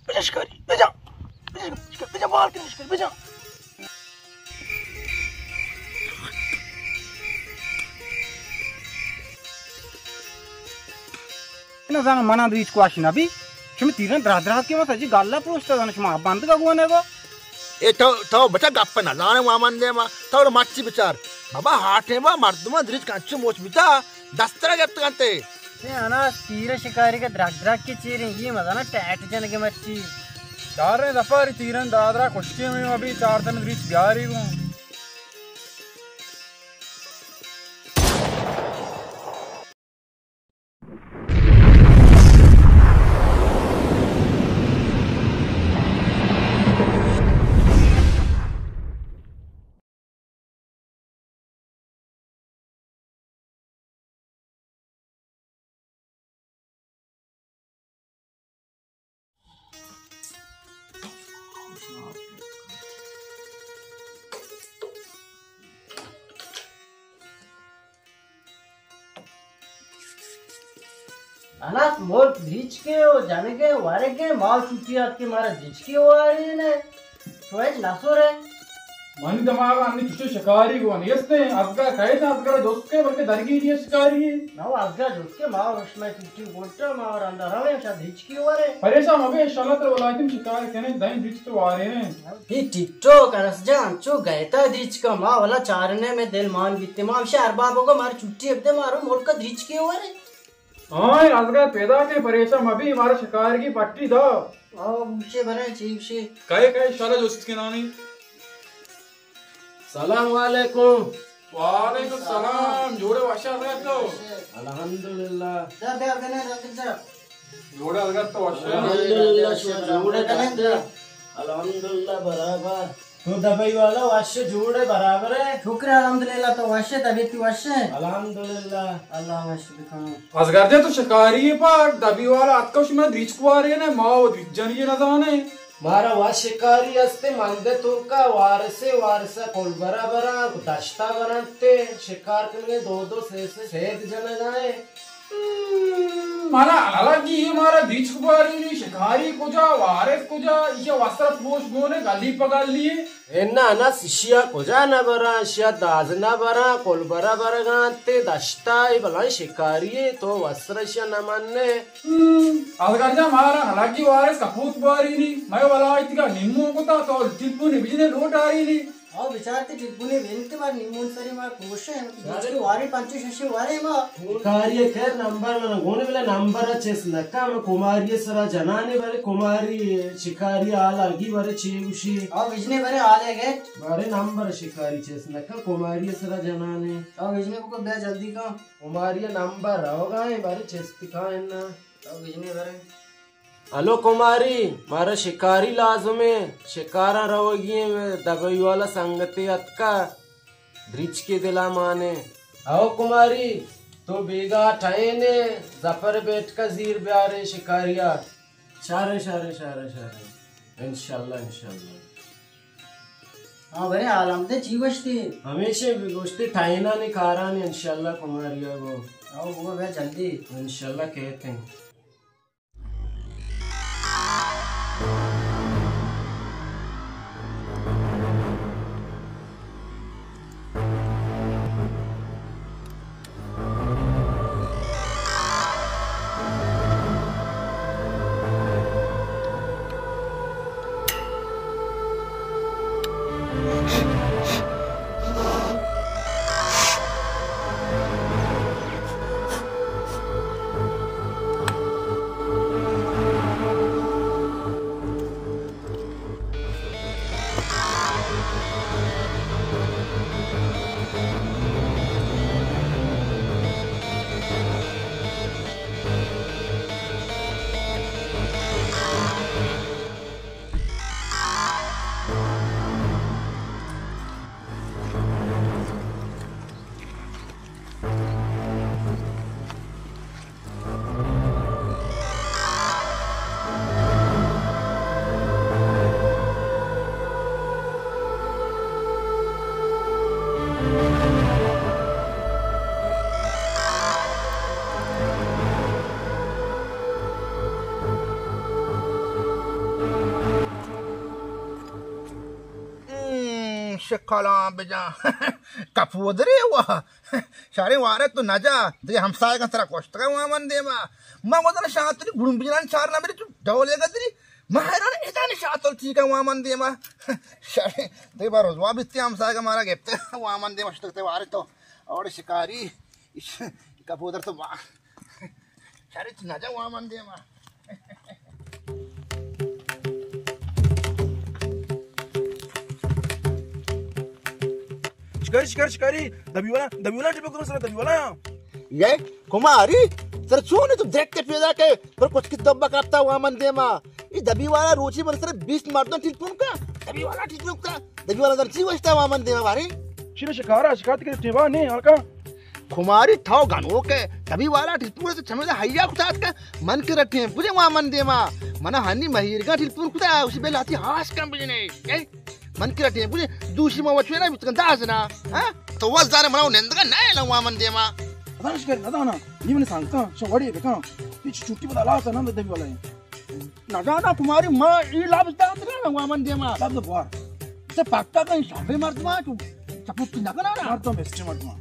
بجا شکاری، بجا۔ بجا، بجا، بال کن شکاری، بجا۔ نہ زاناں منا دریچ کواش نہ بی۔ شما تیرن درا درا کہ ما سجی گالا پروشتا زاناں شما بند کا گونے گو۔ اے تو، تو بچا گپ نہ زانے وا من دے ما۔ تو مچی بچار۔ بابا ہاٹے ما مردم دریچ کنچو موچ بیتا۔ دسترا گپت کنتے۔ اے اناس تیر شکاری کا درک درک کے چیریں، یہ مزانا ٹیٹ جنگ مرچی۔ چاریں دفاری تیرن دادرا کشکے میں ابھی چار دن ریچ بیاری گوں۔ انس ملک دریچکے و جنگے ورگے، ما چھٹی آتکے مارا دریچکے وارے نے۔ تو ہچ نہ سورے۔ منی دماغ انی چوشیں شکاری گون نیستیں۔ ازگا کئے تاں ازگا جست کئے، بلکہ درگیری شکاری ہے۔ نو ازگا جست کئے، ما شمئے چھٹی گوٹا، ما رندا رویں، شاید دریچکے ورے۔ پریشان مبے، انشاءاللہ ترا ولایتیم شکار کنیں، دائیں دریچک وارے ہیں۔ اے ٹک ٹاک انس جان، چو گئے تا دریچکا، ما ولا چارنے میں دل مان بیتے، ما ہمشہ ارباب کو مار چھٹی بدے، مارو ملک دریچکے ورے۔ ہاں، ازگار پیدا کے پریشان مبی، مارا شکار کی پٹی دا۔ آ، بوشے برے، چی بوشے؟ کئے، کئے، شالا جست کے نانی۔ سلام علیکم۔ وعلیکم السلام۔ جوڑے وشا ازگار تو؟ الحمدللہ۔ دا، دا، دا، دا، دا، دا۔ جوڑے ازگار تو وشا؟ الحمدللہ، شکر جوڑے۔ الحمدللہ، برابر۔ تو دبئی والا وش جوڑ ہے، برابر ہے؟ شکر ہے، الحمدللہ، تو وش ہے، طبیعت کی وش ہے؟ الحمدللہ۔ اللہ وش بکن۔ ازگار جان تو شکاری ہے پر دبئی والا اتکا شما دریچک وارے نے، ما و دریچ جنی نہ زانے۔ مارا وش شکاری ہستے مندے توکا وارسے، وارسا کل برا برا دشتا برنتے، شکار کنگے دو دو سے سے سید جنگائے۔ ہم، منا الگی یہ مارا دریچک بارینی، شکاری کجا، وارث کجا، یہ وسر پوش گونے گلی پگلی۔ انا، انا، اشیا کجا نہ براں، اشیا داز نہ براں، کل برا برگانتے، دشتا، اے بلائیں شکاری ہے، تو وسر اشیا نہ مننے۔ ہم، ازگار جان مارا الگی وارث کپوت بارینی، میں ولایت کا نیمو کتا، تو ٹیپو نے بجنے لوٹ آئینی۔ او بچار تے ٹیپونے بنت بار نیمون سری ما کوشے ہیں، دوچ کے وارے پنچو ششے وارے ما۔ کاری خیر نمبر من گونے بلے نمبر چس نکا، من کماری سرا جنانے بلے کماری شکاری آل آگی بارے چے گوشی۔ او بجنے بارے آل ہے گئے۔ بارے نمبر شکاری چس نکا، کماری سرا جنانے۔ او بجنے کو بیا جلدی کا۔ کماری نمبر ہوگا ہے بارے چست کا ہے نا۔ او بجنے بارے۔ ہلو کماری، مارا شکاری لازم ہے، شکارا روگی ہیں، دبئی والا سنگتے اتکا، دریچ کے دلا مانے۔ او کماری، تو بیگا ٹھائینے، زفر بیٹھ کا زیر بیارے شکاریا۔ شارے، شارے، شارے، شارے۔ انشاءاللہ، انشاءاللہ۔ ہاں بھائی، عالم دے چی گوشتی؟ ہمیشہ بھی گوشتی ٹھائینا نے کارانے انشاءاللہ کماریا گو۔ او وہ بھائی جلدی۔ انشاءاللہ کہتے ہیں۔ چہ کلام بجاں۔ کپودرے وا۔ شریں وارے تو نجا۔ دگہ ہمسایگاں ترا کشتگا وامن دیما۔ ما گوزن شاتری گڑم بجنان چار نمبر تو ڈولے گدری۔ ما حیران ادا نے شاتل ٹھیک ہے وامن دیما۔ شریں دگہ بار رسوا بیتی ہمسایگا مارا گپتے وامن دیما شتگتے وارے تو۔ اور شکاری۔ کپودر تو ما۔ شریں تو نجا وامن دیما۔ شکاری، شکاری، شکاری، دبی والا، دبی والا، ٹپک سر دبی والا۔ یہ کماری، سر چون تو دیکھ کے پیدا کے، پر کچھ کی دبا کرتا وامن دیما۔ یہ دبی والا روچی من سر بیست مردم ٹیلیفون کا، دبی والا ٹیلیفون کا، دبی والا در چی وشتا وامن دیما بارے؟ شیر شکارا، شکار کے ٹیوا نہیں، ہلکا۔ کماری تھاو گنوک ہے، دبی والا ٹیلیفون تو چمے دا حیا کتات کا، من کے رٹیں، بجے وامن دیما، منا ہنی مہیرگا ٹیلیفون کتا، اسی بے لاتی ہاش کم بجنے، اے؟ من کرا ٹیم بوجے دوشی ما وچوے نا بیتگن داز نا۔ ہاں؟ تو وز دار منا نندگا نہ لوا من دیما۔ ادانش کر ندانا۔ یہ من سانکا، شو وڑی بکا۔ یہ چھٹی بدا لا سنا دبی والا ہے۔ ندانا کماری ما یہ لابس دا نا وامن دیما۔ لابس بوار۔ سے پکا کہیں شابے مردما تو چپوتی نہ کنا نا۔ مردم بیسٹی مردما۔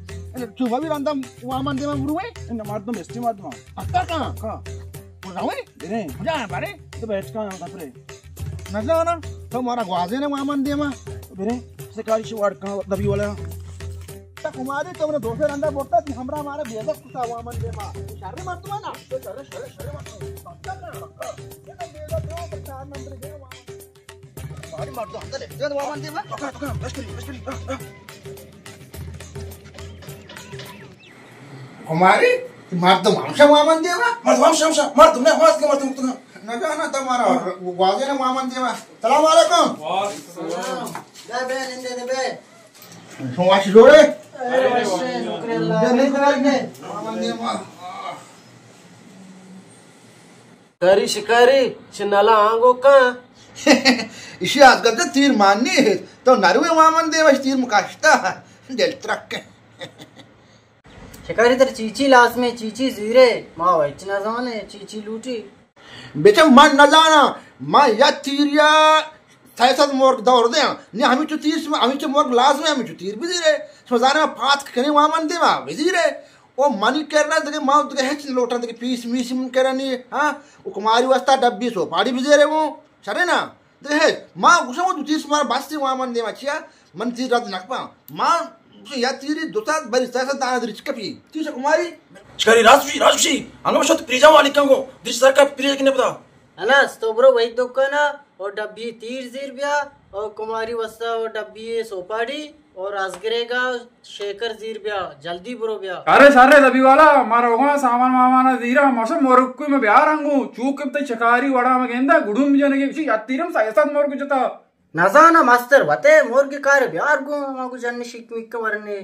تو وی رندم وامن دیما مروے؟ ان مردم بیسٹی مردما۔ پکا کہاں؟ کہاں؟ رویں؟ بریں۔ جا بارے۔ تو بیٹھ کا یہاں کپرے۔ نزانا، تو مارا گوازے نے وامن دیما۔ بریں، شکاری شواڑ کا دبی والا۔ تو کماری تو نے دوسرے رندا بوتا کہ ہمرا مارا بے عزت کتا وامن دیما۔ شر مردم نا، تو شر، شر، شر مردم۔ پکا کہاں؟ پکا۔ یہ تو بے عزت ہو، تو چار نمبر گیا وامن۔ باری مردم ہمدا لے، جان وامن دیما۔ پکا، پکا، بس کری، بس کری۔ ہاں، ہاں۔ کماری، مردم ہمشہ وامن دیما؟ مردم ہمشہ، ہمشہ، مردم نہ، ہماس کے مردم تو نہ۔ نہ جانا تمہارا، گوازے نہ وامن دیما۔ السلام علیکم۔ وعلیکم السلام۔ دے بے، نندے دے بے۔ شما وش جوڑے؟ اے وش، شکر اللہ۔ دے نہیں کرنے۔ وامن دیما۔ شکاری، شکاری، چہ نلا آنگو کن۔ اشی آتکگا تیر مانی ہے۔ تو نروے وامن دیما، اش تیر مکاشتا۔ دل ترک۔ شکاری تر چیچی لازمیں، چیچی زیرے، ما و ہچ نزانے، چیچی لوٹی۔ بچہ من نزاناں، من یک تیریا سئے سد مرگ دور دیاں۔ نی ہمینچو تیر شما، ہمینچو مرگ لازم ہے، ہمینچو تیر بزیرے۔ شما زانے ما پاتک کنیں وامن دیما، بزیرے۔ او منی کرا دگہ ما دگہ ہچ نہ لوٹاں، دگہ پیس میس من کرا نی، ہاں؟ او کماری واسطہ ڈبی سوپاڑی بزیرے گوں، شرے نا؟ دگہ ہچ۔ ما گوشاں وہ دو تیر شمارا بستی وامن دیما چیا؟ من تیر رد نکپاں۔ ما گوشاں یا تیری دو سد بری سئے سد دانا درچ کپی۔ تیر شا کماری؟ شکاری راست گوشی، راست گوشی۔ انگا شت پریجا والی کنگو، درچ سر کا پریجا کنے پتا۔ انس، تو برو وحید دکانا اور ڈبی تیر زیر بیا اور کماری وستا اور ڈبی سوپاڑی اور ازگرے گا شیکر زیر بیا، جلدی برو بیا۔ ارے سر دبی والا، ما روگاں سامان مامان زیرا، ماشا مرگ کوئی میں بیار انگو، چوک تے شکاری وڑا میں گندا گڑوم جنے کے، اسی اتیرم سا ایسا مرگ جتا۔ نزانا مستر وتے مرگ کار بیار گو، ما کو جن شک مک ورنے۔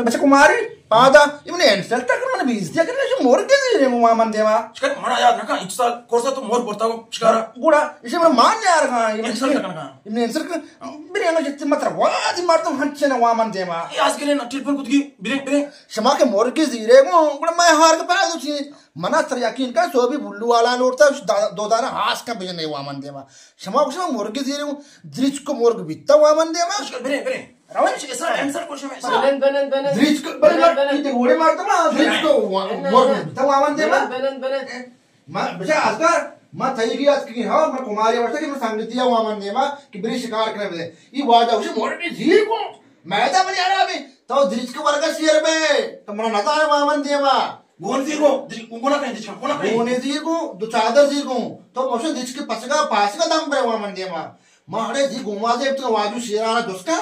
بچہ کماری، پادا، یہ من انسلٹ کرنا، من بیزتی کرنا، یہ مرگ زیرے مو من دیما۔ شکر منا یاد نکا، ایک سال کورسا تو مور برتا کو شکارا۔ گوڑا، اسے من مان یار کہاں، یہ من انسلٹ کرنا کہاں۔ یہ من انسلٹ کر، برے انگا جتی مت روا، دی مردم ہنچے نہ وامن دیما۔ یہ آج کے لیے نا ٹیلیفون کتگی، برے، برے۔ شما کے مرگ زیرے گو، گوڑا میں ہار کے پیدا چی۔ منا سر یقین کن، سوبی بلو والا لوٹتا، دا-، دو دانا ہاس کا بجن نہیں وامن دیما۔ شما کو شما مرگ زیرے گو، درچ کو مرگ بیتا وامن دیما۔ شکر، برے، برے۔ روان چی ایسا آنسر کو شما ایسا۔ بنند، بنند، بنند۔ دریچ ک-، بلے بنند، بنند۔ یہ تے گھوڑے مارتا نا، دریچ کو وا-، بنند، مور بنند۔ تو وامن دے ما۔ بنند، بنند، بنند۔ ما بچا ازگار، ما تئیگی ات کی ہاں، ما کماری واسطے کہ ما سنگتی وامن دے ما، کہ بری شکار کرے بے۔ یہ واجہ اسے مور بھی زیر کو، میدا بنی آرا بے، تو دریچ کو ورگا سیر بے، تو منا نتا وامن دے ما۔ گون زیر کو، دریچ کو گونا کہیں، دریچ کو گونا کہیں۔ گونے زیر کو، دو چادر زیر کو، تو موشن دریچ کے پسگا، پاسگا دم بے وامن دے ما۔ ما ہڑے زی گومازے تو واجو شیرانا دوسکا،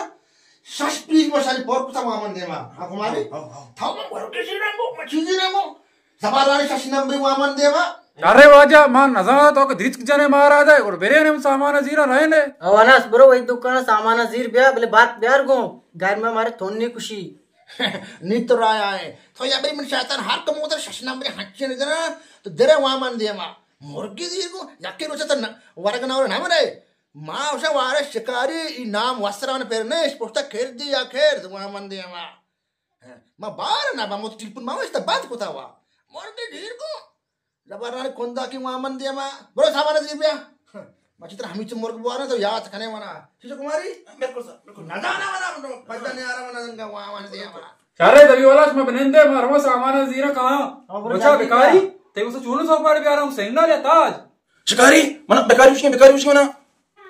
شش پیش مشانی پر کتا وامن دیما۔ ہاں، کماری؟ ہاں، ہاں۔ تھا من گروٹی سی رنگو، مچھی سی رنگو۔ زبارانی شش نمبری وامن دیما۔ ارے واجہ، ما نزانا تو کہ دریچک جنے مارا دے، اور برے نے سامان زیرا رہے نے۔ او انس، برو وہی دکان سامان زیر بیا، بلے بات بیار گو۔ گھر میں ہمارے تھون نہیں کشی۔ نی تو رایا ہے۔ تو یا بھئی من شیطان ہر کمو در شش نمبری ہنچے نگرا، تو درے وامن دیما۔ مرگی زیر گو، یکی روچہ تر ورگ نہ ورگ نہ مرے۔ ما اوشا وارث شکاری، ای نام وسران پر نیش، پشتا کردی یا کرد، وامن دیما۔ ما بار نہ بموت، ٹیلیفون ما وشتا بند کتا وا۔ مرگی زیر گو۔ زبران کندا کی وامن دیما۔ برو سامان زیر بیا۔ مچی ترا ہمیچ مرگ بوارا تو یاد کنے منا۔ چیچو کماری؟ بالکل سر، بالکل۔ نزانا منا، پجا نیارا منا دنگا وامن دیما۔ چارے دبی والا، شما بنندے، ما رواں سامان زیرا کہاں۔ ہاں، برو بچا جلدی بکاری، بیا۔ تے اسا چونو سوپاڑ بیارا ہوں، سنگنال یا تاج؟ شکاری؟ منا بکاری بشکیں، بکاری بشکیں منا۔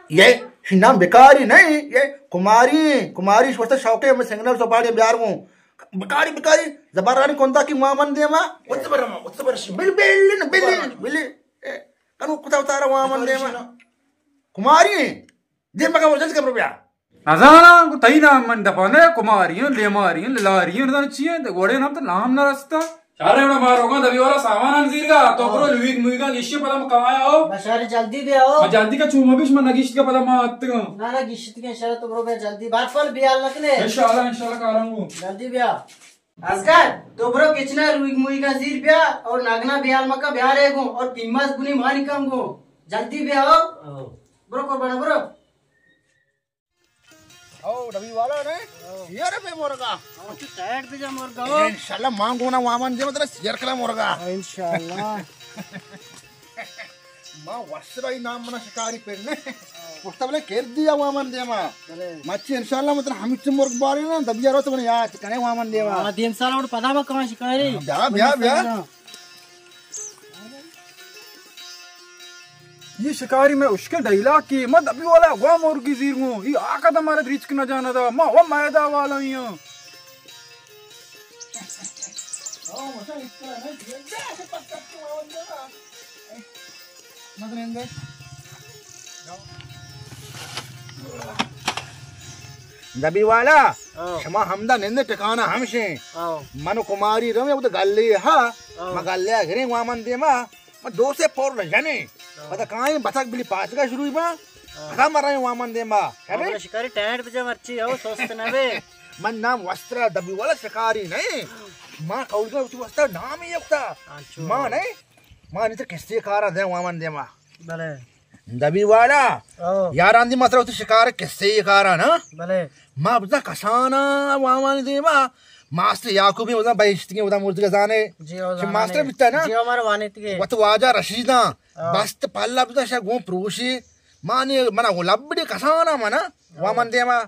یہ شی نام بکاری نہیں، یہ کماری ہیں۔ کماری شورتا شوقے، میں سنگنال سوپاڑ بیار ہوں۔ بکاری، بکاری، زبرانی کندا کی وامن دیما۔ وت زبر ما، وت زبر شی۔ بل، بل، بل، بل۔ اے، کنو کتا اتارا وامن دیما۔ کماری ہیں۔ دیم بگا، جلد کپرو بیا۔ نزاناں، گوں تئی نام من دپا نہ، کماری ایں، لیماری ایں، للاری ایں، نزاناں چی ایں، گوڑے نام تو نام نہ رستا۔ چارے وڑا ما روگاں دبی والا سامان ان زیرگا، تو برو لویگ مویگاں گیشی پدا ما کمایا ہو۔ بشار جلدی بیا ہو۔ ما جلدی کا چوما بیش من نگیشت کا پدا ما اتگاں۔ نہ، نہ، گیشت کے شر تو برو بیا جلدی۔ بات فل بیال نکنے۔ انشاءاللہ، انشاءاللہ کاراں گو۔ جلدی بیا۔ اصغر، تو برو کچنا لویگ مویگاں زیر بیا اور نگنا بیال مکا بیارے گو اور پیماز بنی مانی کم گو۔ جلدی بیا ہو۔ برو قربان، برو۔ او، ڈبی والا نے؟ او۔ شیر پہ مرگا۔ او، تو ٹائٹ بجا مرگا ہو۔ انشاءاللہ ماں گونا وامن دے مطلب شیر کلا مرگا۔ او، انشاءاللہ۔ ماں وسرا ہی نام منا شکاری پر نے۔ پوستا بلے کر دیا وامن دے ماں۔ بلے۔ مچی انشاءاللہ مطلب ہمیچ مرگ باری نا، دبیا رو تو منا یاد کنے وامن دے ماں۔ ہاں، دیم سال اور پدا ما کما شکاری۔ بیا، بیا، بیا۔ یہ شکاری میں اشکن ڈیلا کی، ما دبی والا گوا مرگی زیر ہوں، یہ آقا دا مارا دریچک نہ جانا دا، ما وہ میدا والا ہی ہوں۔ دبی والا، ہاں۔ شما ہمدا نندے ٹکانا ہمشیں۔ ہاں۔ من کماری رویں، وہ تو گلے ہا، ہاں۔ ما گلے گریں وامن دیما۔ ما دو سے پور نہ جنے۔ ہاں۔ پتہ کائیں بتک بلی پاچگا شروع با۔ ہاں۔ پتہ مرائیں وامن دے ما۔ ہمیں؟ شکاری ٹینٹ بجا مرچی ہو، سست نہ بے۔ من نام وسترا دبی والا شکاری نہیں۔ ما قول کا تو وسترا نام ہی یکتا۔ ہاں، چو۔ ما نہیں۔ ما نہیں تو کسی کارا دے وامن دے ما۔ بلے۔ دبی والا۔ ہاں۔ یاران دی مطلب تو شکار کسی کارا نا۔ بلے۔ ما بزا کسانا وامن دے ما۔ ماسٹر یعقوبی ودا بہشتگیں ودا مردگ زانے۔ جی، او چہ زانے۔ ماسٹر بیتا نا؟ جی، او مارا وانیتگے۔ وت واجہ رشیداں۔ ہاں۔ بست پلا بتا شا گون پروشی۔ مانی منا گون لبڑی کسانا منا۔ ہاں۔ وامن دیما۔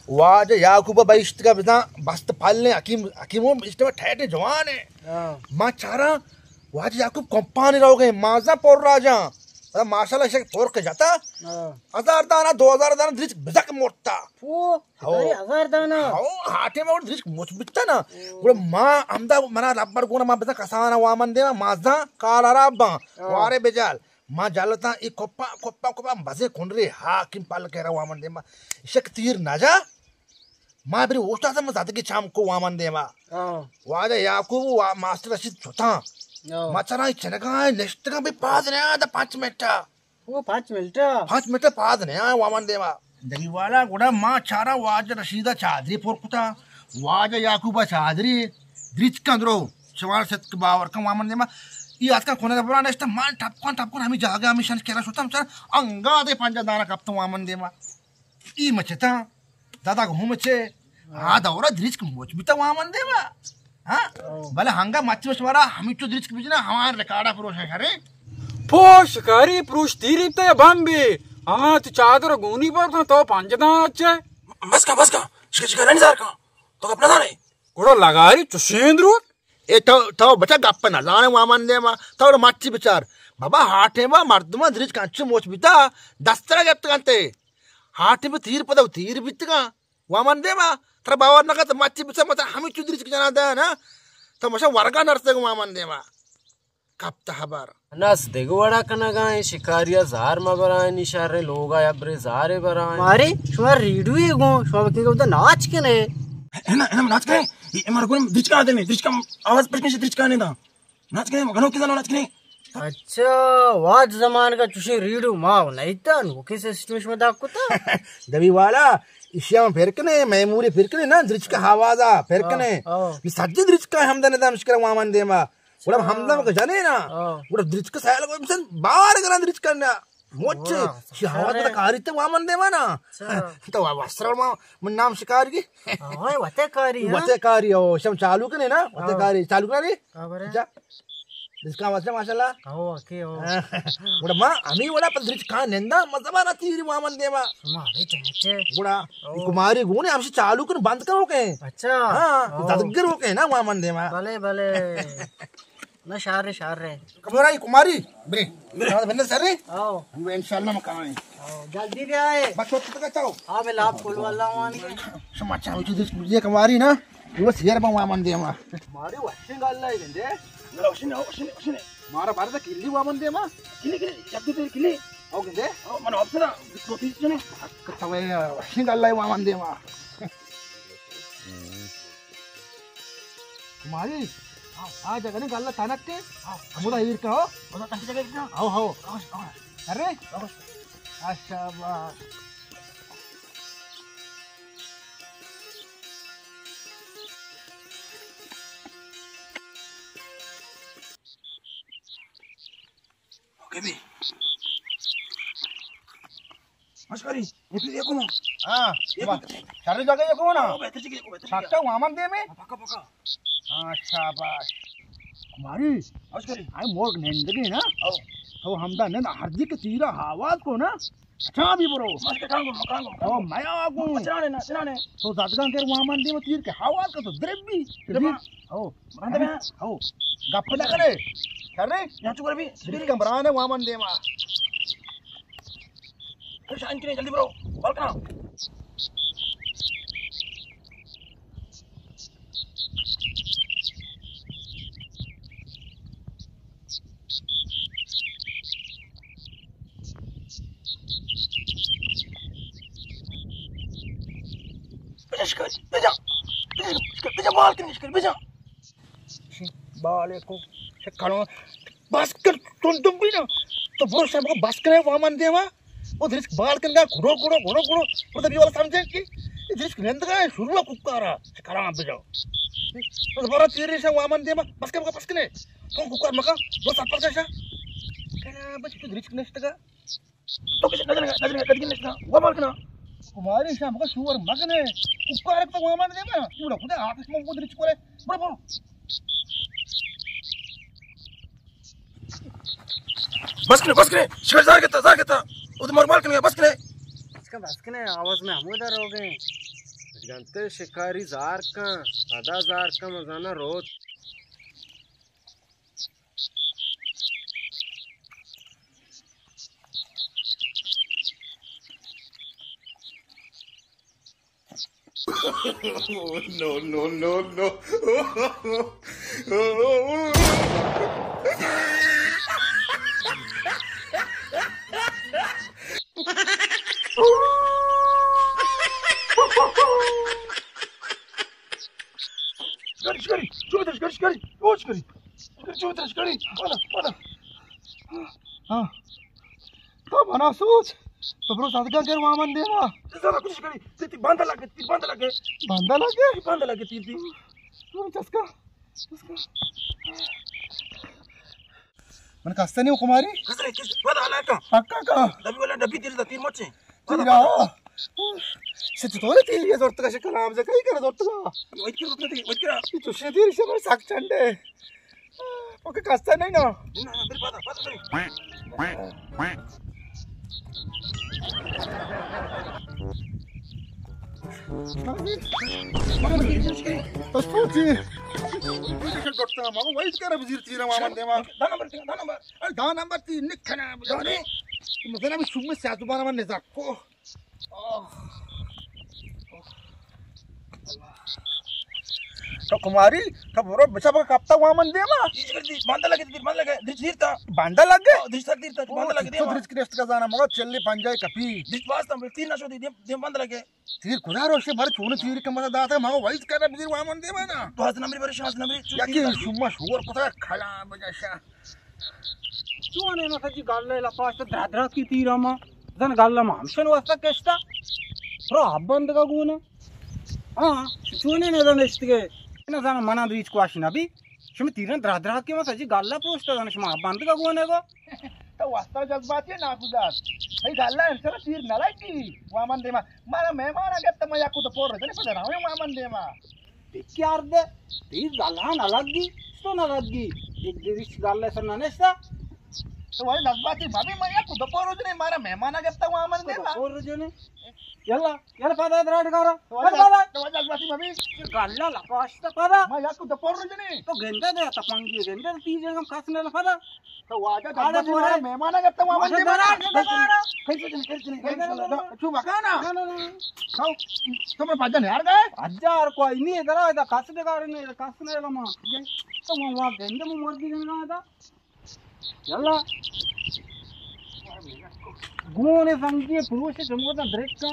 واجہ یعقوب بہشتگا بزاں بست پلیں حکیم، حکیم ہم بہشت ٹیٹے جوان ہے۔ ہاں۔ ما چارا واجہ یعقوب کمپانی روگے مازا پر راجاں۔ ماشاءاللہ شک پر کے جاتا۔ ہاں۔ ہزار دانا، دو ہزار دانا دریچ بزک مرتا۔ او۔ ہو۔ ستاری ہزار دانا۔ ہو، ہاٹے ما دریچ مچ بیتا نا۔ او۔ گڑا ما ہمدا منا ربڑ گونا ما بزاں کسانا وامن دیما مازاں کال خراب باں۔ او۔ وارے بجال۔ ما جلتاں ای کپا، کپا، کپا بزے کنرے حاکم پل کہرا وامن دیما۔ شک تیر نہ جا۔ ما بری اوشتاتاں ما زدگی چام کو وامن دیما۔ او۔ واجہ یعقوب و ماسٹر رشید چتاں۔ او۔ ما چرا چنگا نشتگا بھی پاد نہ آ دا پانچ منٹا۔ او پانچ منٹ۔ پانچ منٹ پاد نہ آ وامن دیما۔ دگی والا گڑا ما چارا واجہ رشیدا چادری پر کتا۔ واجہ یعقوبا چادری دریچ کن درو۔ شوار ست باور کن وامن دیما۔ ای آتکا کنے برا نشتا، من ٹپ کن، ٹپ کن ہمی جاگہ ہمی شن کرا شتم چارا انگا دے پنجا دانا کپتم وامن دیما۔ ای مچتا۔ دادا گوں مچے، آ دورا دریچک مچ بیتا وامن دیما۔ ہاں؟ او۔ بلے ہنگا مچ مچ مارا ہمیچو دریچک بجنا ہمان ریکارڈا پروشن کرے۔ پو شکاری پروش تیری تے بمبی۔ ہاں، تو چادر گونی پر کن تو پنج دان اچے۔ بس کا، بس کا۔ شکر، شکر، رنی زار کا۔ تو اپنا دانے۔ گڑا لگاری چشین درو۔ اے تو، تو بچا گپ نہ زانے وامن دیما۔ تو مچی بچار۔ بابا ہاٹے ما مردما دریچک انچو مچ بیتا۔ دسترا گپت کنتے۔ ہاٹے پہ تیر پدا تیر بیتگاں۔ وامن دیما، ترا باور نہ کنت، مچی بچار مطلب ہمے چو دریچک جنا دیا نا، تو مشا ورگا نرسگ وامن دیما۔ کپت ہبر۔ نس دگہ وڑا کنگا ایں، شکاریا زار مہ برائیں، نی شریں لوگا یا برے زارے برائیں۔ مارے، شما ریڈوی گوں، شما بکن گودا ناچ کنے۔ انا، انا ناچ کنے، اے مر گون دریچکا دے میں، دریچکا آواز پرکش دریچکا نے دا۔ ناچ کنے، گنوکی زانو ناچ کنے۔ اچھا، واد زمانگا چوشیں ریڈو ما نئیتا، نوکیں سسٹم شما داک کتا۔ دبی والا، ایشی ہم پھر کنے، میموری پھر کنے نا، درچکا آوازا پھر کنے۔ ہاں، ہاں۔ نی سجی درچکا ہمدا ندا مشکل وامن دیما۔ گڑا ہمدا کہ جنے نا۔ ہاں۔ گڑا درچکا سیل کو مثلاً بار گران درچکا نا۔ موچ، ہاں، شی آواز سرے۔ کاری تے وامن دیما نا۔ اچھا۔ تو وسرا ما، من نام شکار کی۔ ہاں، وتے کاری، ہاں۔ وتے کاری، او، شم چالو کنے نا، وتے ہاں۔ کاری، چالو کنے۔ خبر ہے۔ جا۔ درچکاں واسطہ ماشاءاللہ۔ او، اوکے، او۔ گڑا ما ہمیں وڑا پہ درچکاں نندا، مزہ بارا تیری وامن دیما۔ شما ہمیں کہتے۔ گڑا او۔ کماری گونے ہمشی چالو کن بند کرو کے۔ اچھا۔ ہاں، او۔ زدگر ہو کے نا وامن دیما۔ بلے، بلے۔ نہ، شار رے، شار رے۔ کماری، کماری، برے۔ برے۔ ہاں، بندہ سر رے۔ آؤ۔ ہم انشاءاللہ مکان۔ آؤ، جلدی بیا اے۔ بس وقت تک چاؤ۔ ہاں، میں لاپ کول والا وان کے۔ شما چاؤ چیز یہ کماری نا۔ وہ سیر بن وامن دیما۔ مارے وشیں گل ہے گندے۔ وشیں، وشیں، وشیں۔ مارا بارے تو کلی وامن دیما۔ کلی، کلی، جب تو کلی۔ او گندے۔ او من افسر، تو پیس جنے۔ کتوے وشیں گل ہے وامن دیما۔ کماری، آ جگہ نے گل تنک کے۔ ہمودا ایر کا ہو۔ ہمودا تنک جگہ کا۔ ہاؤ، ہاؤ۔ ارے۔ اچھا، با۔ اوکے بھی۔ مشکری، یہ پھر یہ کون؟ ہاں، یہ با۔ کون؟ شر جگہ یہ کون؟ او، بہتر جگہ، بہتر جگہ۔ پکا وامن دے میں؟ پکا، پکا۔ ہاں، شاباش۔ کماری، مشکری۔ آئے مرگ نندگی نا؟ او۔ تو ہمدا نن ہر جی کے تیرا آواز کو نا؟ اچھا بھی برو۔ مشکر کانگو، کانگو، او، کانگو۔ میں آگو۔ اچھا نے، اچھا نے۔ تو زدگاں کر وامن دے میں تیر کے آواز کا تو درب بھی۔ دربا۔ او۔ بندہ بیا۔ ہو۔ گپ نہ کرے۔ کر رے؟ یہاں چکر بھی۔ سبیل کمران ہے وامن دیما۔ پریشان کرے، جلدی برو۔ بال کنا۔ بجا شکر، بجا۔ بجا، بجا، بال کن شکر، بجا۔ بالے کو، شکلوں، بس کر، تم، تم بھی نا۔ تو برو شام کو بس کرے، وامن دیما۔ وہ درچک بال کن گا، گھڑو، گھڑو، گھڑو، گھڑو۔ مطلب یہ والا سمجھے کہ یہ درچک نندگا ہے، شروع ہے ککارا۔ شکلوں بجا۔ تو برو تیرے شام وامن دیما، بس کر، بس کنے۔ تو ککار مکا، بس اپر جا شا۔ کنا بس تو درچک نشتگا۔ تو کسے نظر نہ، نظر نہ، نظر نہ، نظر نہ۔ وہ بال کنا۔ کماری شام کو شور مکنے۔ ککار تو وامن دیما۔ پورا خدا آتش من کو درچک کرے۔ برو، برو۔ بس کنے، بس کنے۔ شکر زار کتا، زار کتا۔ وہ تو مر بال کنے، بس کنے۔ بس کنے، بس کنے، آواز میں ہمو در ہو گئے۔ جانتے شکاری زار کن، پدا زار کن، مزانا روت۔ No, no, no, no. شکاری، شکاری، چوتر شکاری، شکاری، او شکاری، شکاری، چوتر شکاری، پادا، پادا۔ ہاں۔ تو منا سوچ، تو برو زدگاں گر وامن دیما۔ زیادہ کچھ شکاری، تی، تی باندا لگے، تی باندا لگے۔ باندا لگے؟ تی باندا لگے، تی، تی۔ تو چسکا، چسکا۔ من کستا نہیں ہوں کماری۔ کستا نہیں، کس، پدا حالا کا۔ پکا کا۔ ڈبی والا ڈبی تیر دا، تیر مچے۔ تیرا۔ سے چطور تیر یہ زورت کا شکل آم سے کئی کرا زورت کا۔ وجہ کرا، وجہ کرا۔ یہ تو سے تیر سے بڑا ساک چنڈے۔ پکا کستا نہیں نا۔ نہ، نہ، پھر پدا، پدا، پدا۔ بس تو چی؟ ما وائس کرا بزیر تیرا وامن دیما۔ دہ نمبر، دہ نمبر۔ ارے دہ نمبر تی نکھنا بجانے۔ مثلا بھی شوم سے دوبارہ من نزاکو۔ تو کماری، تو برو بچا بگا کپتا وامن دیما۔ باندا لگے، باندا لگے، درچ دیر تا۔ باندا لگے؟ او، درچ سک دیر تا، باندا لگے تو دیما۔ درچ کرشت کا زانا مگا چلی پنجائی کپی۔ درچ باز تا، تیر نہ شو دی، دیم، دیم باندا لگے۔ تیر کجا روشے، مر چون تیر کم داتا، مگا وائس کرا بزیر وامن دیما نا۔ تو ہات نمبر برے، شاز نمبر، چون یا تیر کہ نہ شو۔ شما شور کتا کھلا بجا شا۔ چون اینا سجی گل ء لپاش تو درا درا کی تیر ما زن گل ما ہمشن واسطہ کشتا۔ رو ہب بندگا گونا۔ ہاں، چون اینا زن اشتگے۔ اینا زن منا ریچ کواش نبی۔ شما تیرن درا درا کی ما سجی گل پروشتا زن شما ہب بندگا گونا گو۔ تو واسطہ جذباتی ناکوزات۔ ہی گل انسان تیر نہ لگی۔ وامن دیما۔ مارا مہمان آ گیا تو میں یاکو تو پور رہتے نہیں پتہ رہا ہوں وامن دیما۔ بکیار دے، تیر دلان الگ گی، تو نہ لگ گی۔ ایک دریش گالے سر نہ نشتا۔ تو واجہ جذباتی بھابی، ما یک دو پور روچ نے، مارا مہمان آ گپتا ہوا من تو دیما۔ دو پور روچ نے۔ یلا، یلا پادا دراٹ گارا۔ تو واجہ پادا، پادا۔ تو واجہ جذباتی بھابی۔ گالا لپاشتا پادا۔ ما یک دو پور روچ نے۔ تو گندا دے تپنگی گندا تیجے ہم کس نے پادا۔ تو واجہ آڑے جذباتی بورے۔ مارا مہمان آ گپتا ہوا من واجہ دیما۔ دراٹ گارا۔ کیسے جنے، کیسے جنے، کیسے جنے۔ چو بکانا۔ نہ، نہ، نہ۔ تو، تو میں پادا نہیں آر گئے۔ اجار کوئی نہیں، ادھر آ، ادھر کس دے گارے نہیں، ادھر کس نہیں لما۔ تو وہاں، وہاں گندے میں مرگی جنگا تھا۔ یلا۔ گونے سنگی پروش چمودا درکا۔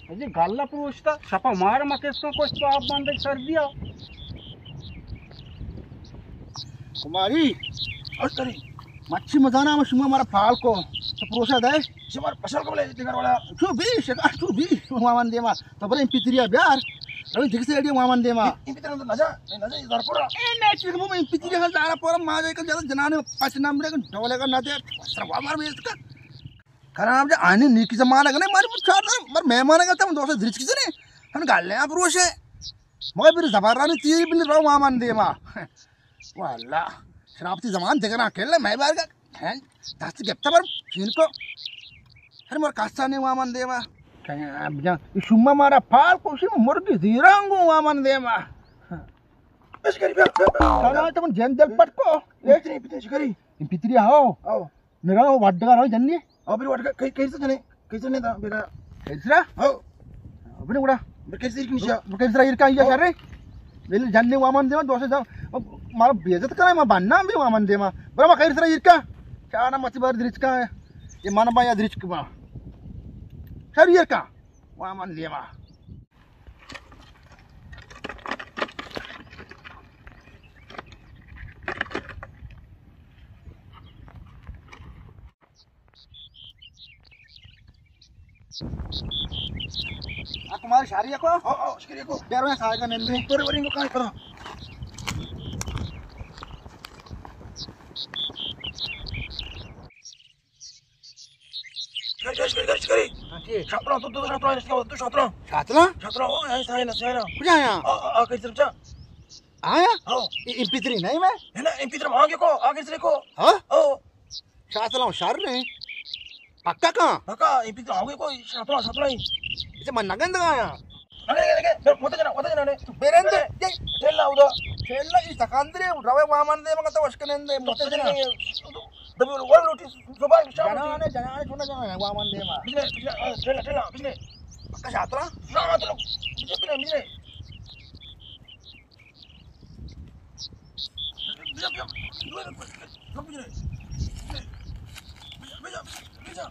اجے گالا پروشتا، شپا مار مکسوں کچھ تو آپ باندے سر دیا۔ کماری، اور کری۔ مچھی مزانا ہم شما مارا پال کو۔ تو پروشا دے۔ شمار پشل کو بلے دیگر والا۔ تو بھی، شکار تو بھی، وامن دیما۔ تو برے ایم پی تھری بیار۔ روی دگہ سائیڈ ءَ وامن دیما۔ ایم پی تھری نہ جا، نہ جا، زار پورا۔ اے نیٹ ورک مو ایم پی تھری ہاں زار پورا ما جے کل زیادہ جنانے پاس نمبر کا ڈولے کا نہ دے۔ سر وامر میں اس کا۔ خراب جا آنی نیکی زمانہ کا نہیں، ماری چار مر مہمان کا تم دوست درچ کسی نے۔ ہم گالے آپ روش ہے۔ مگر پھر زبرانی تیری بن رو وامن دیما۔ واللہ، شراب تی زمان دگنا کھیل میں بار کا۔ ہیں؟ دست گپتا پر چین کو۔ ہر مر کاسا نے وامن دیما۔ کہیں اب جان، شما مارا پال کو، شما مرگی زیرانگو وامن دیما۔ بس کری، بیا، بیا، بیا۔ کنا تم جن دل پٹ کو۔ اتنی، اتنی شکری۔ ایم پی تھری ہاو۔ آو۔ میرا وہ وڈگا رو جننی۔ آو، پھر وڈگا، کئی، کئی سے جنے؟ کئی سے نہیں تھا، میرا۔ کئی سے؟ آو۔ ابھی وڑا۔ بھئی کئی سے کنشا؟ بھئی کئی سے ایر کا یہ شر ہے؟ ویل جننی وامن دیما، دوست دا۔ مارا بے عزت کرا، ما بننا بھی وامن دیما۔ برا ما کئی سے ایر کا؟ چانا مچ بار درچ کا ہے۔ یہ من با یا درچ کا۔ شر ایر کا؟ وامن دیما۔ آ، کمار شاری کو؟ او، او، شکریہ کو۔ بیارو سائے کا نندے۔ پر ورنگ کو کہاں کرا؟ شکری، شکری، شکری، شکری۔ ہاں، ٹھیک۔ شاترا، تو، تو شاترا، تو شاترا۔ شاترا؟ شاترا، او، یہاں سے آیا نا، سے آیا نا۔ کجا آیا؟ آ، آ، آ، کئی طرف جا؟ آیا؟ ہاں۔ اے، ایم پی تھری نہیں میں؟ ہے نا، ایم پی تھری مانگے کو، آگے سے کو۔ ہاں؟ او۔ شاترا شر نہیں۔ پکا کہاں؟ پکا، ایم پی تھری آگے کو، شاترا، شاترا ہی۔ اسے من نگند آیا۔ اگے، اگے، اگے، اگے، مت جنا، مت جنا نے۔ تو بیرند، اے، ٹھیلا ادا۔ ٹھیلا ای سکندرے، روے وامن دے، مگا تو وشکنندے، مت جنا۔ دبی ور لوٹی، زبان شام جنانے، جنانے، چونا جنانے، وامن دے ما۔ بجنے، بجنے، اے، ٹھیلا، ٹھیلا، بجنے۔ پکا شاترا؟ شاترا، بجنے، بجنے، بجنے۔ بجا، بجا، بجا، بجا۔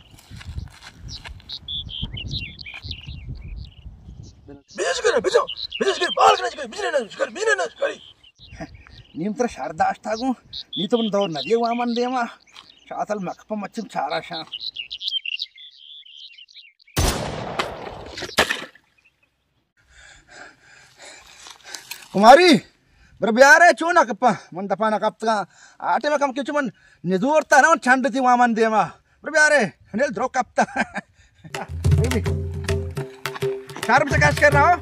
بجا، شکر، بجا، بجا، شکر، بال کنا شکر، بجنے نا شکر، بجنے نا شکر۔ نیم تر شر داشتا گوں، نی تو من دور ندیے وامن دیما۔ شاتل مکپا مچم چارا شان۔ کماری، بر بیارے چون نہ کپا، من دپا نہ کپتگا۔ آٹے میں کم کچھ من نزور تا نہ، من چنڈ تی وامن دیما۔ بر بیارے، نیل درو کپتا۔ شر بچ کش کر رہا۔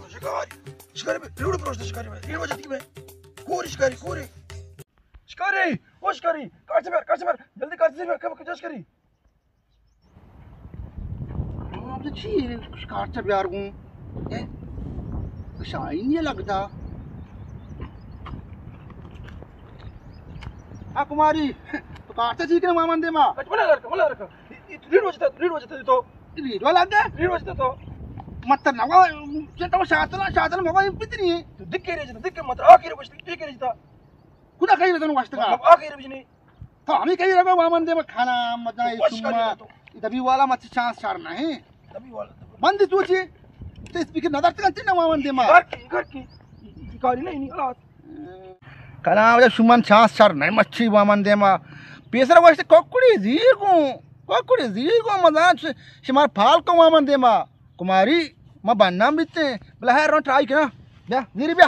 شکاری، شکاری بھائی، ریڑھ پروش دے شکاری بھائی، ریڑھ وجہ تھی میں۔ کوری شکاری، کوری۔ شکاری، او شکاری، کارچ بیار، کارچ بیار، جلدی کارچ بیار، کب کجا شکاری؟ آپ تو چی کارچ بیار گوں؟ اے، شاہی نہیں لگتا۔ آ کماری، تو کارچ چی کنے وامن دیما؟ اچ ملا لڑکا، ملا لڑکا۔ ریڑھ وجہ تھی، ریڑھ وجہ تھی تو۔ ریڑھ والا دے؟ ریڑھ وجہ تھی تو۔ مت نوا، چہ تو شاتلا، شاتلا مگا پتنی۔ تو دکے ریجتا، دکے مت آخر وجہ تھی، دکے ریجتا۔ خدا خیر تن واسطہ۔ مطلب آخر بجنی۔ تو ہمیں کہیں رگا وامن دیما کھانا مزہ ہے وش شما۔ کری تو۔ دبی والا مت چانس شر نہیں۔ دبی والا۔ بند تو چی؟ تو اسپیکر نظر تک انت نہ وامن دیما۔ گھر کی، گھر کی۔ کاری نہیں، نہیں، خلاص۔ کنا وجہ شمن چانس شر نہیں مچھی وامن دیما۔ پیسر واسطے کوکڑی زیر کو، کوکڑی زیر کو مزہ چ-، شمار پال کو وامن دیما۔ کماری، ما بنام بیتے، بلے ہر رون ٹرائی کنا۔ بیا، زیری بیا۔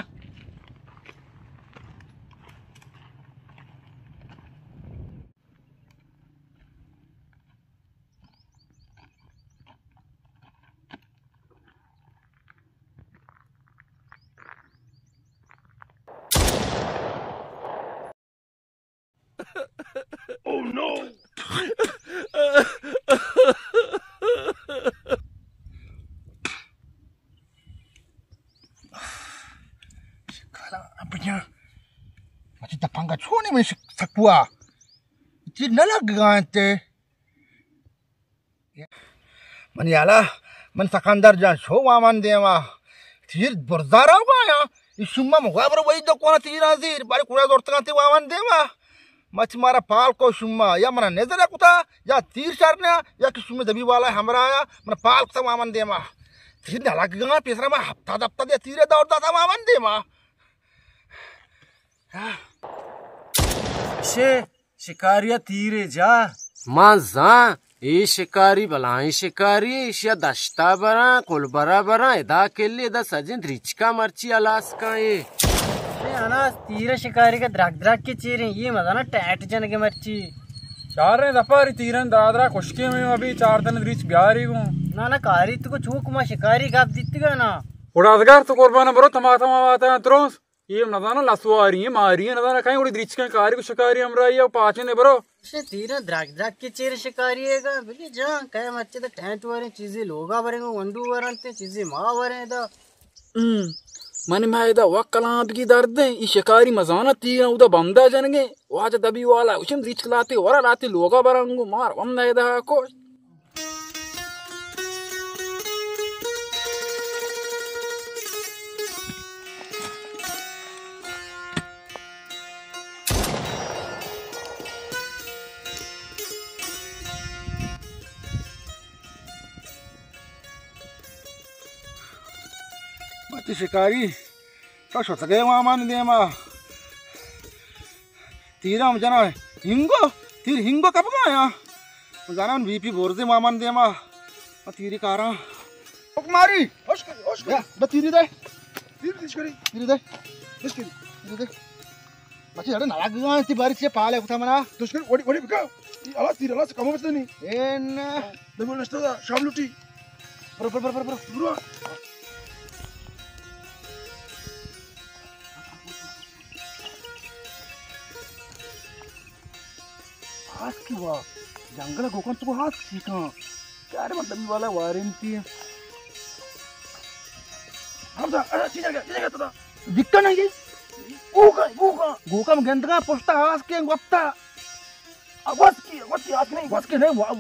شکارا بجا، مچ دپنگا چونی میں سکوا چی نہ لگ گانتے۔ منی حالا، من سکندر جان شو وامان دیما۔ تیر برزا روگا یا، ای شما مغابر وئی دکوانا تیران زیر، باری کڑا زورتگان تی وامان دیما۔ مچ مارا پال کو شما، یا منا نظر کتا، یا تیر شر نیا، یا کہ شما دبی والا ہمراہ یا، منا پال کتا وامان دیما۔ تیر نہ لگ گا، پیسرا ما ہفتاد ہفتاد یا تیر دور داتا وامان دیما۔ شے، شکاری ء تیرے جا۔ من زان، اے شکاری بلائیں شکاری، ایشی ء دشتا براں، کلبرا براں، ادا کلی، ادا سجن دریچکا مرچی ہلاس کن اے۔ اے اناس تیر شکاری کا درک درک کے چیریں، یہ مزانا ٹیٹ جنگ مرچی۔ چار رہے دپاری تیرن درا درا خشکے میں ابھی چار دن دریچ بیاری گوں۔ نا نا کاری تو کو چوک ما شکاری گپ دیتی گا نا۔ اڑا ازگار تو قربان برو تماتا ما آتا تروس۔ اے نزاناں لسواری ایں، ماری ایں، نزاناں کئے، گڑا دریچکاں کاری کو شکاری ہمراہی ء پاچیں دے برو۔ شے تیراں درک درک کے چیر شکاری ہے گا، بلے جان کئے مرچی تو ٹینٹ وریں چیزیں لوگا وریں گو، ونڈو ورنتے چیزیں ما وریں دا۔ ہم، من ما ادا وک کلام بگی درد ایں، ای شکاری مزاناں تیراں اودا بمدا جنگیں، واجہ دبی والا، وشم دریچک لاتے، ورا لاتے لوگا برنگو، مار وم نہ ادا کوش۔ بچے شکاری، تو شتگے وامان دیما۔ تیرا ہم جنا ہنگو، تیر ہنگو کپگا یا۔ زانان بی پی بورزے مامان دیما۔ تیری کاراں۔ حکم ماری۔ ہوش کری، ہوش کری۔ بس تیری دے۔ تیر پیش کری۔ تیری دے۔ پیش کری۔ تیری دے۔ بچے اڑے نہ لگ گا، تی باری چے پالے کتا منا۔ دوش کری، وڑی، وڑی بکا۔ تی الا تیر الا سے کمو بچتا نہیں۔ اے نا۔ دبل نشتا دا، شام لوٹی۔ برو، برو، برو، برو، برو۔ برو۔ آسکی وا، جنگل گوکن تو آسک سیکاں۔ کیا رے مطلب والا وارنتی۔ ہم دا، ارے، چیز آ گیا، چیز آ گیا، تو دا۔ دکھتا نہیں جی؟ گوکا، گوکا۔ گوکا میں گندگا پوچھتا آسکیں گپتا۔ آ، گوسکی، گوسکی آسک نہیں۔ گوسکی نہیں، وا-،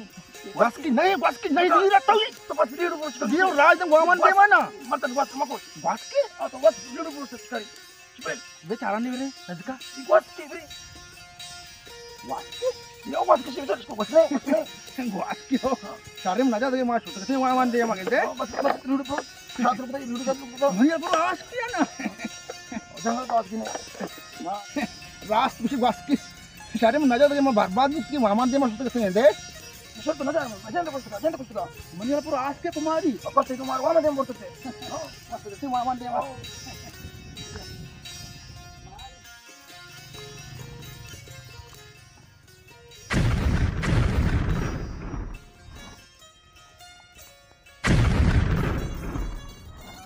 گوسکی نہیں، گوسکی نہیں، تو نہیں رہتا ہی۔ تو بس ڈیڑھ گوسکی۔ دیو راج دم وامن دے مانا۔ مطلب گوسکی مکو۔ گوسکی؟ آ، تو بس ڈیڑھ گوسکی کری۔ چپل۔ بے چارانی برے، نزکا۔ گوسکی برے۔ گوسکی؟ یو گوسکی سے بچار اس کو گوسکی۔ گوسکی ہو۔ شرم نہ جا دے، ما شتر سے وامن دے، ما کہتے۔ بس، بس، ڈیڑھ گوسکی۔ سات روپے، ڈیڑھ گوسکی۔ منی پر آسکی ہے نا۔ جنگل تو آسکی نہیں۔ راست بشی گوسکی۔ شرم نہ جا دے، ما برباد بیت کہ وامان دے، ما شتر سے دے۔ شرط نہ جا، اجنڈ پشت کا، اجنڈ پشت کا۔ منی پر آسکے تمہاری۔ بس تو مار وامان دے، بولتے تھے۔ ہاں، بس تو مار وامان دے۔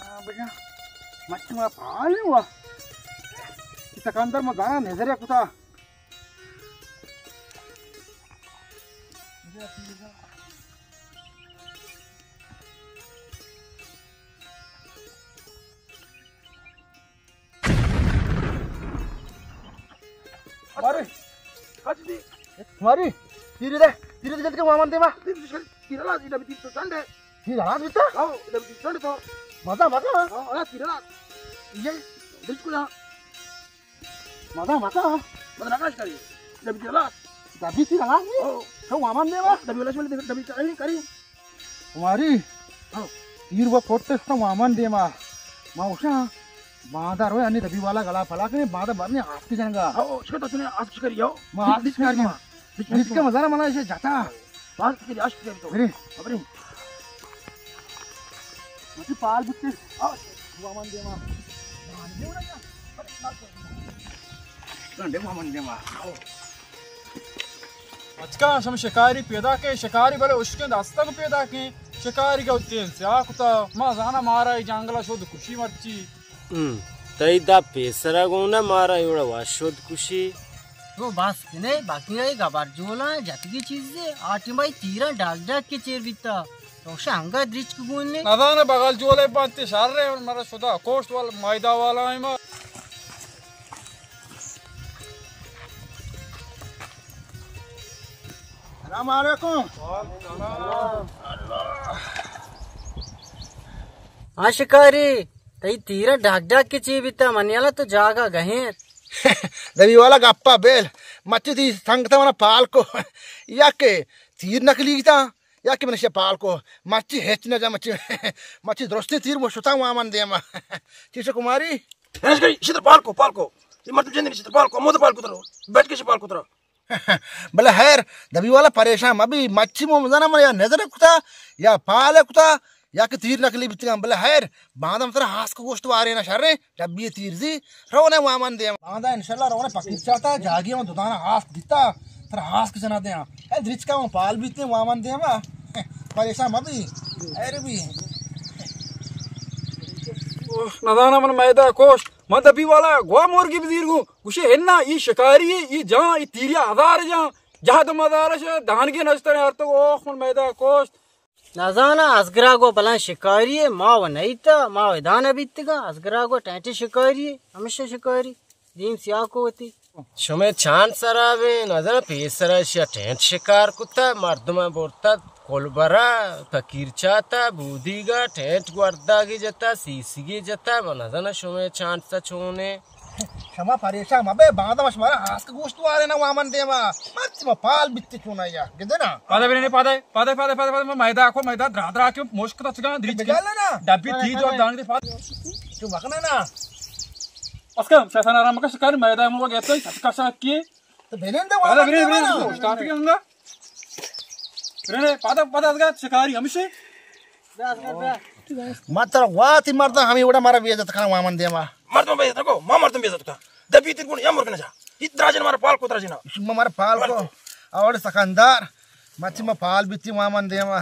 ہاں، بجا۔ مچ ما پال ہوا۔ سکندر ما گانا نظر کتا۔ مارے۔ کچ دی۔ ماری۔ تیری دے۔ تیری دے جلد کے وامان دے ما۔ تیر لاز، ادھر بھی تیر تو چنڈ ہے۔ تیر لاز بیتا؟ ہاں، ادھر بھی تیر چنڈ تو۔ مزہ، مزہ۔ ہاں، ہاں، تیر لاز۔ یہ۔ بالکل ہاں۔ مزہ، مزہ۔ مزہ نقاش کری۔ ادھر بھی تیر لاز۔ ادھر بھی تیر لاز نہیں؟ ہاں۔ تو وامان دے ما۔ ادھر بھی لاز والے ادھر بھی چلے نہیں کری۔ ہماری۔ ہاں۔ تیر و کوٹ تو وامان دے ما۔ ما اوشا۔ باندا روئے انی دبی والا گلا پلا کنے، باندا برنے آسک جنگا۔ ہاں، شکر تو چنے آسک شکر یو۔ ما آسک شکر ما۔ بیچ کے مزارا منا اسے جاتا۔ آسک شکر، آسک شکر تو۔ ارے۔ ابرے۔ مجھے پال بوتے۔ آ، وامان دے ما۔ ڈنڈے وامان دے ما۔ اچکا شم شکاری پیدا کے، شکاری بلے اشکیں دستگ پیدا کے، شکاری کا تین سیاہ کتا، ما زانا مارا ای جنگلا شد کشی مرچی۔ ہم، تئی دا پیسرا گونا مارا ایوڑا وا شد کشی۔ تو بس کنے، باقی اے گبر جولاں جتگی چیزے، آ ٹیما اے تیراں ڈاک ڈاک کے چیر بیتا۔ تو شا انگا درچک گون نے۔ نزاناں بغل جولے بنتے شر اے، مرا شدا کوشت وال میدا والا ایں ما۔ السلام علیکم۔ ہاں شکاری، تئی تیرا ڈاک ڈاک کے چی بیتا؟ منی والا تو جاگا گہیں۔ دبی والا گپا بیل، مچی تئی سنگتا منا پال کو۔ یا کہ تیر نکلی گیتا، یا کہ منشی پال کو۔ مچی ہچ نہ جا، مچی، مچی درستیں تیر مو شتا وامن دیما۔ چیشا کماری؟ ہنش گئی، شتر پال کو، پال کو۔ یہ مردم جندنی شتر پال کو، مود پال کو ترو۔ بیٹھ کے شی پال کو ترو۔ بلے خیر، دبی والا پریشان مبی، مچی مو مزانا من یا نظر کتا، یا پال کتا، یا کہ تیر نکلی بیتگاں۔ بلے خیر، باندا من ترا ہاسک گوشت وارے نا شریں، ڈبی تیر زی، رونے وامن دیم۔ باندا انشاءاللہ رونے پکیر چاتا، جاگی من دودانا ہاسک دیتا، ترا ہاسک جنا دیاں۔ اے درچکا من پال بیتے وامن دیم، پریشان مبی، خیر بی۔ اوہ، نزاناں من میدا کوشت۔ من دبی والا گوا مرگی بزیر گوں۔ گوشے ہنا، ای شکاری اے، ای جان، ای تیری ہزار جان۔ جہد مزارش دانگی نشتن ارتگ، اوہ، من میدا کوشت۔ نزاناں، ازگرا گو بلان شکاری اے، ما و نیتا، ما و ادانہ بیتگا، ازگرا گو ٹینٹی شکاری اے، ہمیشہ شکاری۔ دیم سیاہ کو وتی۔ شمے چانڈ سرا بیں، نزاناں پیسرا اشیا ٹینٹ شکار کتا، مردماں برتا، کلبرا، پکیر چاتا، بودیگا، ٹینٹ گورداگی جتا، سیسیگی جتا، من نزاناں شمے چانڈ سا چونے۔ شما پریشان مبے، باندا ما شمارا ہاسک گوشت وارے نا وامن دیما، مرچی ما پال بیتی چونا یا، گدے نا۔ پادے بنے، پادے، پادے، پادے، پادے، پادے، ما میدا کو، میدا درا درا کے مشک تچگا، دریچ کے۔ بجال نا۔ ڈبی تیز اور دانگ دے پاد۔ تو مکنا نا۔ اسکا شیطان آرام کا شکار میدان میں گئے تو سچ کا شک کیے۔ تو بنن دے پادا والا بنن، بنن، بنن۔ اسٹارٹ کے ہونگا۔ بنن، پادا، پادا ازگا شکاری ہمیشہ۔ ما ترا واتی مردم ہمیں وڑا مارا بے عزت کنا وامن دیما۔ مردم بے عزت کو، ما مردم بے عزت کا۔ دبی تیر گون یا مرگ نہ جا۔ ات دراجن مارا پال کو دراجنا۔ شما مارا پال کو۔ اور سکندر، مچی ما پال بیتی وامن دیما۔